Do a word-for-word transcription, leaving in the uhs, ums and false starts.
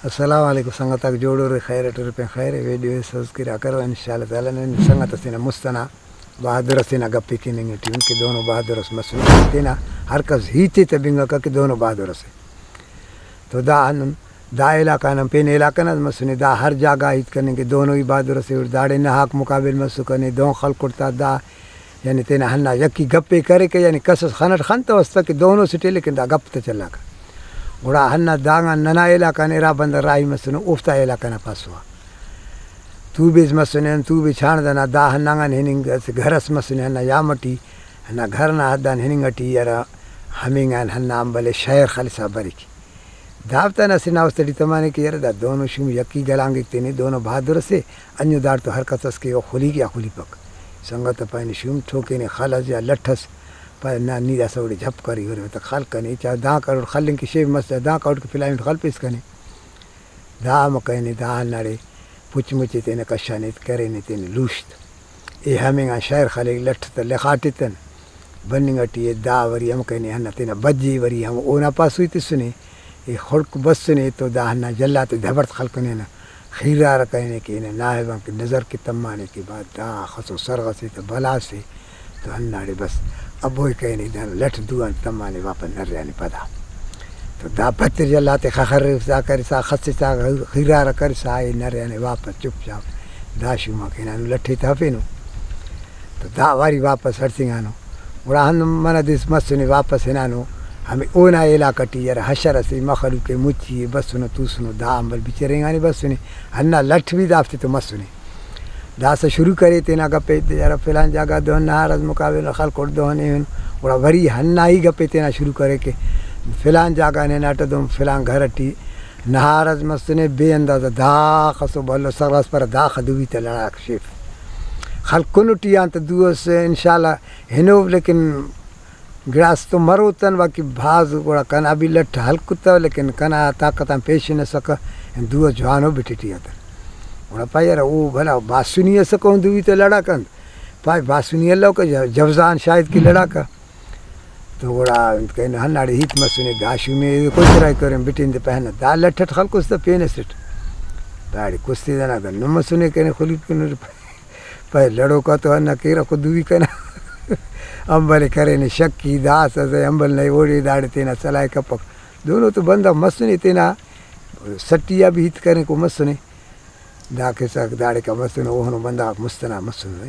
السلام علیکم سنگتاک، جوڑ ارے، خیر اٹ ارے، پین خیر ءِ۔ ویڈیو ءِ سبسکرائب کرو، ان شاء اللہ تعالی نن سنگت اسے نا مست ئنا بہادر اسے نا گپے کننگ ٹی ان کہ دونو بہادر اس مسنے، تینا ہر کس ہیت ءِ تہ بنگکہ کہ دونو بہادر اسے۔ تو دا ہندن دا علاقہ نا پین علاقہ نا مسنے، دا ہر جاگہ ہیت کننگ کہ دونو ہی بہادر اسے، داڑے نہاک مقابل مسکنے، دہن خلکٹ تا دا یعنی تینا ہندا یکی گپے کریکہ، یعنی کس اس خن اٹ خنتوس تہ کہ دہن اسٹ ءِ، لیکن دا گپ تہ چلاکہ۔ گڑا ہندا دانگان ننا علاقہ غان ارا بندغ راہی مسنو، اوفتا علاقہ نا پاسو آ توبیز مسنے، ہن توبے چھانڑد ئنا دا ہندانگان ہننگ اسہ گھر اس مسنے، ہندا یام ٹی، ہندا گھر نا حد آن ہننگ ٹی ارا ہمینگان ہندا امبل ءِ شئیر خلسا بریک۔ دافتان اسہ نا است ٹی تمانے کہ یرہ دا دونو شوم یکی گلانگک تینے، دونو بہادر اسے، انجو داڑتو ہر کس اس کہ او خلیک یا خلیپک۔ سنگت پائنے شوم ٹھوکینے خل ئس یا لٹ ئس، پائے نا نی داسہ اوڑے جھپ کری، اورے وتک خل کنے، چا دانکہ اوڑ خلنگ کہ شیف مس، چا دانکہ اوڑ کہ پلائنٹ خلپیس کنے۔ دا امر کرینے، دا ہنداڑے پچ مچ ءِ تینا کشانے، کرینے تینے لوشت۔ ای ہمینگان شئیر خلیک، لٹ تہ لخاٹتن، بننگ ٹی ءِ۔ دا وری امر کرینے، ہندا تینا بجے وری ہم اونا پاسوئی تسنے، ای خڑک بسنے تو دا ہندا جلات ءِ دبڑت خلکنے، ہندا خیرار کرینے کہ ہندا ناہبان کہ نظر کہ تمانے کہ با دا خسو سرغ سے تہ بلا سے۔ تو ہنداڑے بس ابوئے کرینے، دانا لٹ دو آن تمانے واپس نرے آنے پدا۔ تو دا پتر جلات ءِ خخر دا کرسا، خسسا، خیرارہ کرسا، اے نرے آنے واپس چپ چاپ دا شوم آک ہنانو، لٹ ءِ تہ ہرفینو۔ تو دا واری واپس ہڑسینگانو۔ گڑا ہندن منہ دے مسنے واپس ہنانو، ہمے اونا علاقہ ٹی ہرا حشر اسے، مخلوق ءِ مچی ءِ بسنو توسنو، دا امبل بچرینگانے بسنے، ہندا لٹ بھی دافتے تو مسنے۔ داسہ شروع کرے تینا گپے، یارہ فلان جاگہ دہن نہار اس مقابل خلکٹ دہن ایہن، گڑا وری ہندا ہی گپے تینا شروع کرے کہ فلان جاگہ نناٹہ دہن فلان گھر ٹی نہار اس مسنے، بے اندازہ داخس و بھلو سر اس پر داخہ دوی تہ لڑاک شیف۔ خلکنو ٹی آن تہ دو اس انشاءاللہ ہنو، لیکن گڑاس تو مروتن، باقی بھاز گڑا کنا بھی لٹ ہلکتو، لیکن کنا طاقت آن پیش نسکہ، دو اس جوانو بٹی ٹی اتن۔ گڑا پائے یار او بھلا باسنی اسکہ اون دوی تہ لڑاکہ انت؟ پائے باسنی الوکہ، ج-، جوزان شاید کہ لڑاکہ۔ تو گڑا انت کرینے، ہنداڑے ہیت مسنے، دا شومے کوئی ترائی کرین بٹین دے پہنہ، دا لٹ اٹ خلکس تہ پین اسٹ۔ داڑے کستے دنا دا نم مسنے کنے خلیپ کنر۔ پائے لڑوکا تو ہندا کیرہ خود دوی کنا۔ امبل ءِ کرینے شکی، داسہ اسہ امبل نا اوڑے داڑے تینا سلاہ ءِ کپک۔ دونو تو بندغ مسنے، تینا سٹی آ بھی ہیت کریکو مسنے۔ دا کسہ داڑے کا مسنو، اوہنو بندغ آک مست ئنا مسنو۔